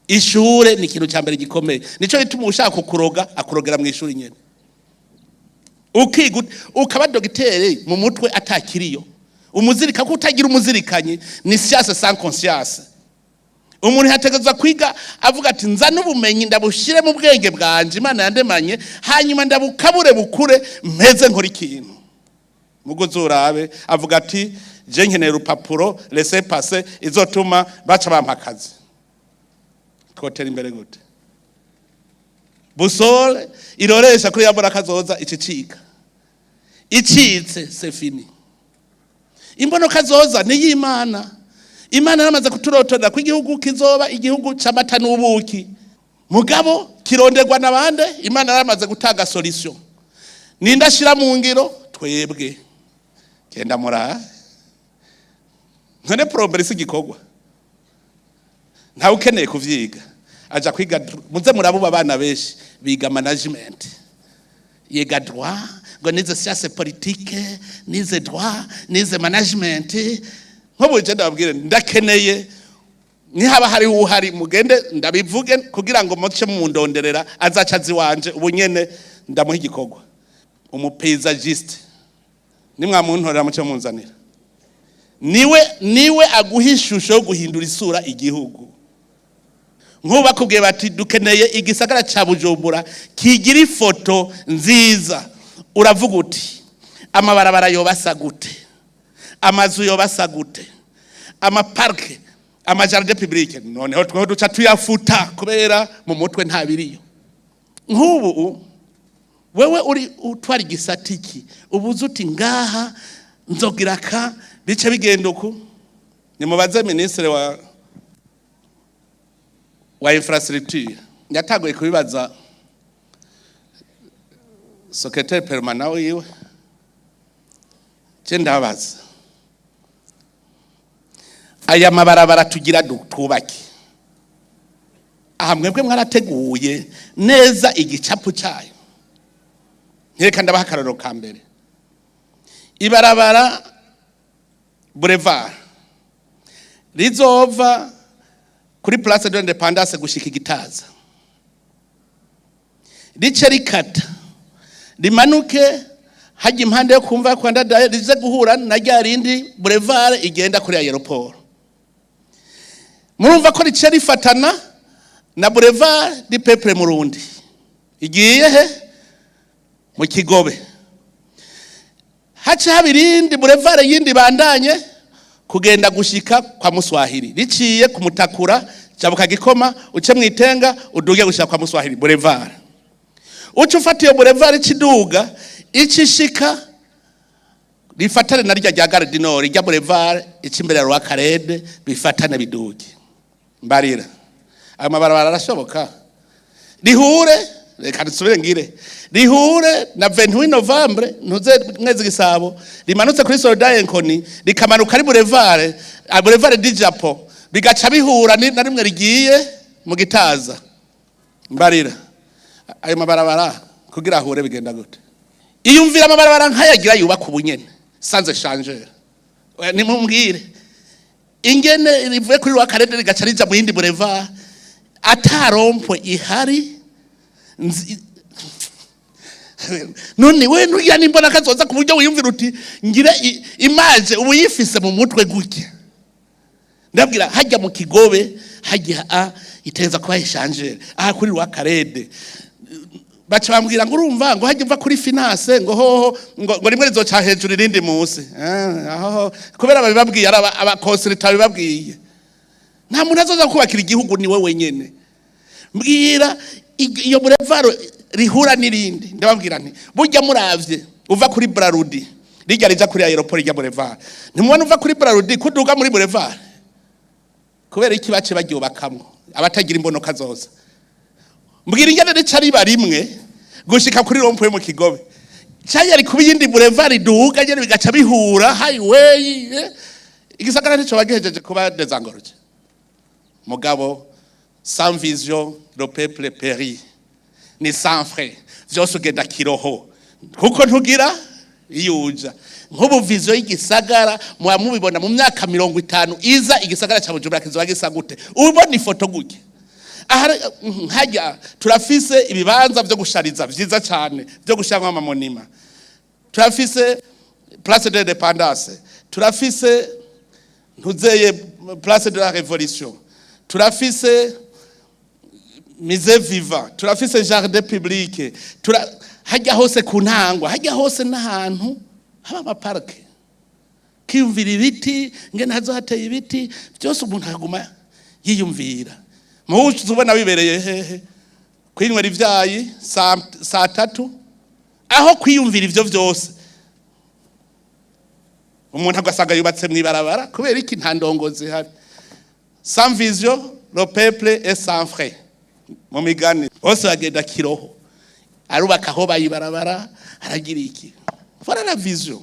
Ishure ni ikintu cya mbere gikomeye. Nico gituma ushaka kukuroga akurogera mu ishuri nyene, ukiga ukaba dogiteri mu mutwe atakiriyo. Umuzirika ko utagira umuzirikanyi ni science sans conscience. Umuntu yategerezwa kwiga avuga ati: "Nza n'ubumenyi, ndabushire mu bwenge bwanje Imana yandemanye, hanyuma ndabukabure bukure, mpeze nkora ikintu." Mugo urabe avuga ati: "Je nkeneye urupapuro, laissez-passer izotuma baca bampa akazi." Twotera imbere gute? Boussole iroresha kuri yambona kazoza icicika icitse, c'est fini. Imbono kazoza ni y'Imana. Imana yaramaze kuturotorera ko igihugu kizoba igihugu c'amata n'ubuki, mugabo kironderwa na bande? Imana yaramaze gutanga solution. Ninde ashira mu ngiro? Twebwe. Genda mura none plomberie si igikorwa, ntawe ukeneye kuvyiga aja kwiga. Muze murabuba abana benshi biga management, yiga droit, ngo nize science politique, nize droit, nize management. Nk'ubu je ndababwire, ndakeneye nihaba hari uhari, mugende ndabivuge kugira ngo muce mundonderera, azaca azi wanje. Ubu nyene ndamuha igikorwa, umu paysagiste. Nimwamuntorera muce munzanira, niwe aguha ishusho yo guhindura isura igihugu. Nk'ubu bakubwiye bati: "Dukeneye igisagara ca Bujumbura kigira ifoto nziza", uravuga uti: "Amabarabara yoba asa gute? Amazu yoba asa gute? Ama parcs, ama jardins publics?" Noneho tweho duca tuyafuta kubera mu mutwe nta biriyo. Nk'ubu wewe uri utwara igisatiki, ubuze uti: "Ngaha nzogira ka bice bigenda uku." Nimubaze ministre wa infrastructure, yatanguye kubibaza secrétaire permanent wiwe. Je ndabaza, aya mabarabara tugira twubake aha, mwebwe mwarateguye neza igicapu cyayo? Nkereka ndabaha akarorero ka mbere: ibarabara boulevard rizova kuri Place de l'Indépendance gushika Igitaza, rice rikata rimanuke hajya impande yo kumva kwa Ndadaye, rize guhura na rya rindi boulevard igenda kuri aéroport. Murumva ko rice rifatana na boulevard du Peuple Murundi igiye he? Mu Kigobe. Hace haba irindi boulevard yindi bandanye kugenda gushika kwa Muswahili, riciye ku Mutakura, jabuka Gikoma, uce mwitenga, uduge gushika kwa Muswahili. Boulevard uce ufata iyo boulevard ikiduga icishika rifatane na rya rya Gare du Nord, rya boulevard ica imbere ya Rwakarede, bifatane biduge. Mbarira, ayo mabarabara arashoboka rihure? Reka nsubire ngire rihure na 28 Novembre, ntuze mwezi Gisabo, rimanutse kuri Soldat Inconnu, rikamanuka ari boulevard du Japon, bigaca bihura na rimwe rigiye mu Gitaza. Mbarira, ayo mabarabara kugira ahure bigenda gute? Iyumvira amabarabara nkayagira yubaka ubunyene sans échangeur. Nimumbwire ingene rivuye kuri Rwakarede rigaca rija mu yindi boulevard ata rond-point ihari. None we ntugira n'imbona kazoza ku buryo wiyumvira uti: "Ngira image", ubu yifise mu mutwe gutya? Ndabwira, hajya mu Kigobe hajya a iteza kuba échangeur aha kuri Rwakarede. Baca bambwira ngo: "Urumva", ngo hajya uva kuri Finance, ngo hoho ngo rimwe rizoca hejuru irindi munsi. Aho kubera babibabwiye ari aba consultants babibabwiye. Nta muntu azoza kubakira igihugu, ni we wenyene. Mbwira iyo boulevard rihura n'irindi. Ndababwira nti: "Burya muravye uva kuri Brarudi, rijya rija kuri aéroport, rijya boulevard, ntimubona uva kuri Brarudi kuduga muri boulevard? Kubera iki bace baryubakamwo abatagira imbonoka zoza?" Mbwira ingene rica riba rimwe gushika kuri rond-point mu Kigobe. Cayari kuba iyindi boulevard iduga nyene, bigaca bihura highway. Igisagara ntico bagihejeje kuba désengorgé. Mugabo sans vision, le peuple périt. Ni sans frein, vyose ugenda kiroho kuko ntugira iyo uja. Nk'ubu vision y'igisagara muba mubibona mu myaka 50 iza, igisagara ca Bujumbura kizoba gisa gute? Ubona ifoto gutya? Aha hajya turafise ibibanza vyo gushariza vyiza cyane, vyo gushyiramo ama monuments. Turafise Place de l'Indépendance, turafise ntuzeye Place de la Révolution, turafise musée vivant, turafise jardin public, hajya hose ku ntangwa, hajya hose n'ahantu haba ama parcs. Kiyumvira ibiti, ngene hazo hateye ibiti byose, umuntu akaguma yiyumvira. Muhuzu ubona wibereye hehe? Kwinywera ivyayi saa 3, aho kwiyumvira ivyo vyose. Umuntu agasanga yubatse mw'ibarabara. Kubera iki? Nta ndongozi ihari. Sans vision, le peuple est sans frein. Mu migani bose bagenda kiroho, arubaka aho bayibarabara, aragira iki. Voilà la vision.